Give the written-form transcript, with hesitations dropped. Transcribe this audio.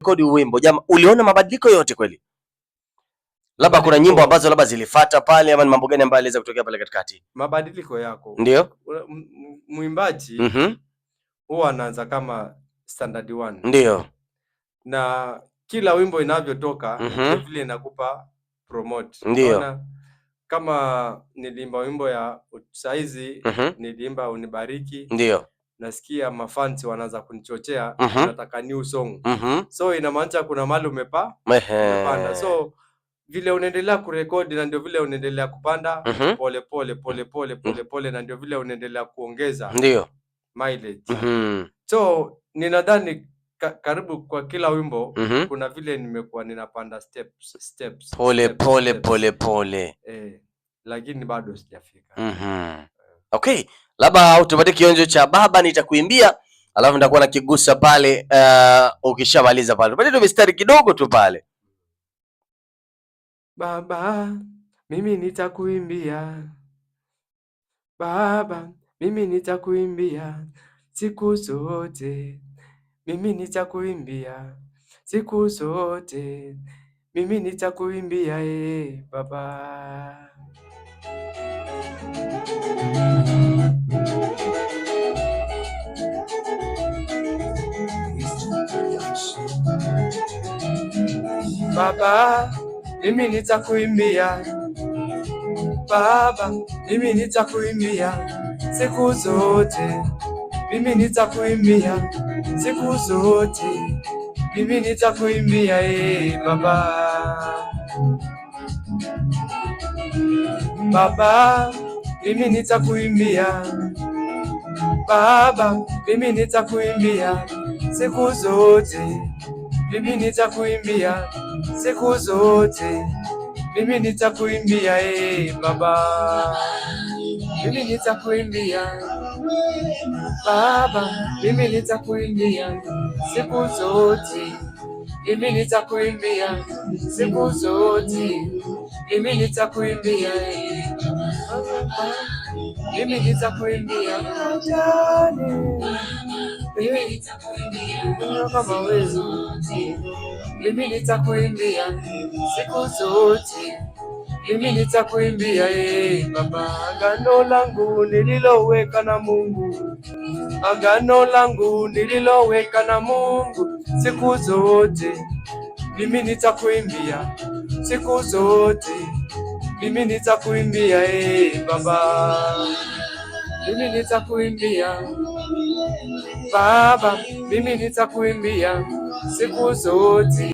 Kurekodi wimbo jamaa, uliona mabadiliko yote kweli? Labda kuna nyimbo ambazo labda zilifata pale ama ni mambo gani ambayo aliweza kutokea pale katikati? Mabadiliko yako. Ndio? Mwimbaji huwa anaanza kama standard one. Na kila wimbo inavyotoka vile inakupa promote. Unaona, kama niliimba wimbo ya saizi, niliimba Unibariki. Nasikia mafans wanaanza kunichochea, nataka new song. So inamaanisha kuna mahali umepanda. So vile unaendelea kurekodi na ndio vile unaendelea kupanda pole pole pole pole pole pole, na ndio vile unaendelea kuongeza mileage. So ninadhani karibu kwa kila wimbo kuna vile nimekuwa ninapanda steps, steps, Pole steps, pole steps. Pole pole. Eh, lakini bado sijafika. Okay, labda utupatie kionjo cha Baba nitakuimbia, alafu nitakuwa nakigusa pale ukishamaliza pale. Tupatie tu mistari kidogo tu pale. Baba, mimi nitakuimbia. Baba, mimi nitakuimbia siku zote. Mimi nitakuimbia siku zote. Mimi nitakuimbia, eh, Baba. Baba, mimi nitakuimbia. Baba, mimi nitakuimbia siku zote. Mimi nitakuimbia siku zote. Mimi nitakuimbia, eh, Baba. Baba, mimi nitakuimbia. Baba, mimi nitakuimbia siku zote. Mimi nitakuimbia siku zote. Mimi nitakuimbia, eh, Baba. Mimi nitakuimbia Baba, mimi nitakuimbia siku zote. Mimi nitakuimbia siku zote. Mimi nitakuimbia, eh, Baba. Mimi nitakuimbia mimi kama wewe. Mimi nitakuimbia siku zote. Mimi nitakuimbia, eh, Baba. Agano langu nililoweka na Mungu, agano langu nililoweka na Mungu siku zote. Mimi nitakuimbia siku zote. Mimi nitakuimbia, eh, Baba. Mimi nitakuimbia Baba, mimi nitakuimbia siku zote.